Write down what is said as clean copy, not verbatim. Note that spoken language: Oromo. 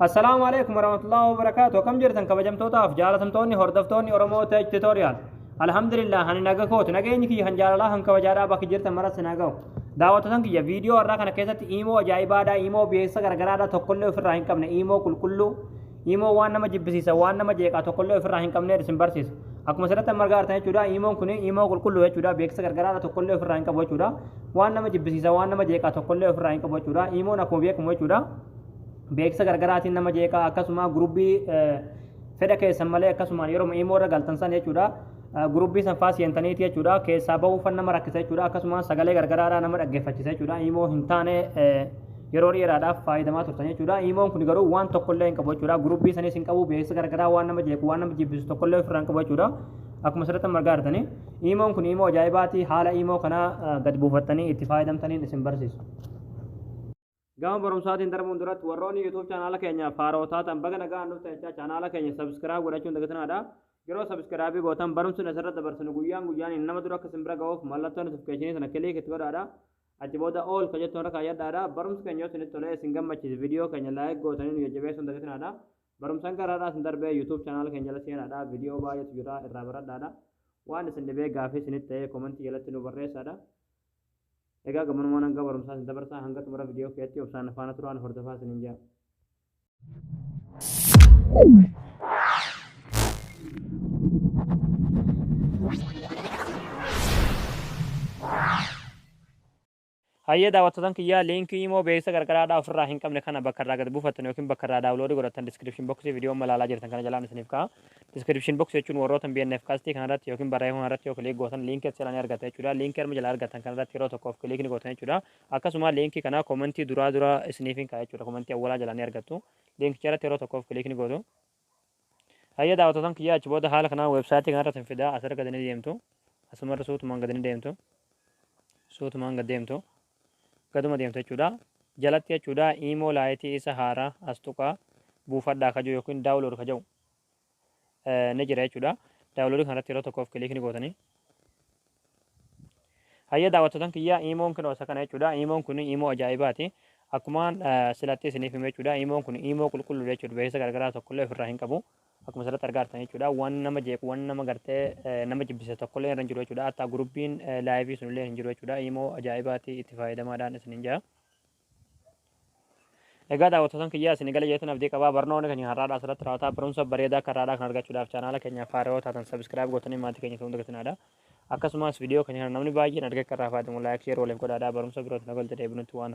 Assalaamu alaikum warahmatullahi wabarakatuh. Akkam jirtan kabajamtootaaf jaalatamtoonni hordoftoonni Oromoo Tech Tutorial. Alhamdulillah, ani naga kooti. Nageenyi kiyya kan jaalalaa kan kabajaadhaa bakki jirtan maratti na ga'u. Daawwattoota kiyya, viidiyoo har'aa kana keessatti iimoo ajaa'ibaadhaa, iimoo beeksisa garagaraadhaa tokkollee ofirraa hin qabne, iimoo qulqulluu, iimoo waan nama jibbisiisa, waan nama jeeqaa tokkollee ofirraa hin qabne isin barsiisa. Akkuma asirratti amma argaa jirtan jechuudha, iimoon kun iimoo qulqulluu jechuudha, beeksisa garagaraadhaa tokkollee ofirraa hin qabu jechuudha. Waan nama jibbisiisa, waan nama jeeqaa tokkollee ofirraa hin qabu jechuudha. Iimoon akkuma beekamu jechuudha, beeksisa gargaraatiin nama jeeqaa, akkasuma gurubii fedha keessan malee akkasumaan yeroo iimoo irra galtan san jechuudha, gurubii san faa seentaniiti jechuudha, keessaa bahuufan nama rakkisa jechuudha. Akkasuma sagalee gargaraadhaa nama dhaggeeffachisa jechuudha. Iimoo hin taane yeroo dheeraadhaaf fayyadamaa turtan jechuudha. Iimoon kun garuu waan tokkollee hin qabu jechuudha. Gurubii sanis hin qabu, beeksisa gargaraa waan nama jeequ, waan nama jibbisu tokkollee ofirraa hin qabu jechuudha. Akkuma asirratti argaa jirtanii, iimoon kun iimoo ajaa'ibaati. Haala iimoo kanaa gad buufattanii itti fayyadamtaniin isin barsiisu. Gama barumsaatiin darbuun duratti, warroonni YouTube chaanaala keenyaaf haaroo taatan baga nagaan dhuftan jechaa, chaanaala keenya subscribe godhachuun dagatinaadha. Yeroo subscribe gootan barumsi asirra dabarsinu guyyaan guyyaan nama dura akka isin bira ga'uuf mallattoo notification sana click itti godhaadha. Achi booda all ka jettuun irra kaayyadhaadha. Barumsi keenya yoo isinitti tolee isin gammachiise, viidiyoo keenya like gootanii nu jajjabeessuun dagatinaadha. Barumsaan garaadhaa isin darbee YouTube chaanaala keenya jala seenaadha. Viidiyoo baay'eetu jira, irraa baradhaadha. Waan isin dhibee gaafii isinitti ta'ee komentii jalatti nu barreessaadha. Egaa gamanumaan hanga barumsaa isin dabarsaa, hanga xumura viidiyoo keetti obsaan faana turaan hordofaa isiniin jira. Hayyee daawwattoota kiyyaa, liinkii immoo beeksisa gargaraadhaa ofirraa hin qabne kana bakka irraa gad buufattan yookiin bakka irraa download godhattan description box viidiyoo malaalaa jirtan kana jalaan isiniif ka'a. Description box jechuun warroota BNF kastii kanarratti yookiin barreeffama kanarratti yoo click gootan liinkii as jalaa ni argatta jechuudha. Liinkii arma jalaa argattan kanarratti yeroo tokkoof click ni gootan jechuudha. Akkasuma liinkii kana komentii duraa dura isiniif hin ka'a jechuudha. Komentii awwalaa jalaa ni argattu. Liinkicha irratti yeroo tokkoof click ni gootu. Hayyee daawwattoota kiyyaa, achi booda haala kanaan weebsaayitii kanarratti hin fidaa, asirra gadi ni deemtu. Asumarra suutumaan gadi ni deemtu. Suutumaan gad deemtu. Gaduma deemtu jechuudha. Jalatti jechuudha, Imo Lite isa haaraa as tuqaa buufadhaa kajuu yookiin download kaja'u ni jira jechuudha. Download kanarratti yeroo tokkoof click ni gootanii. Hayyee daawwattoota kiyyaa, iimoon kun isa kana jechuudha. Iimoon kun iimoo ajaa'ibaati. Akkumaan silatti isiniif hime jechuudha. Iimoon kun iimoo qulqulluu jechuudha. Beeksisa garagaraa tokkollee ofirraa hin qabu. Akkuma asirratti argaa jirtan jechuudha. Waan nama jeequ, waan nama gartee nama jibbise tokkollee irra hin jiru jechuudha. Hatta gurubbiin live sunillee hin jiru jechuudha. Iimoo ajaa'ibaati, itti fayyadamaadhaan isiniin jira. Egaa daawwattoota kiyyaa, isin gala jeetan abdii qabaa. Barnoonni keenya har'aadhaa asirratti raawwataa. Barumsa bareedaa akka har'aadhaa kan argachuudhaaf chaanaala keenyaaf haarawaa taatan subscribe gootanii maatii keenya ta'uu dagatinaadha. Akkasumas viidiyoo keenya kana namni baay'een argee akka irraa fayyadamu like, share waliif godhaadha. Barumsa birootti nagalcha deebinutti waan.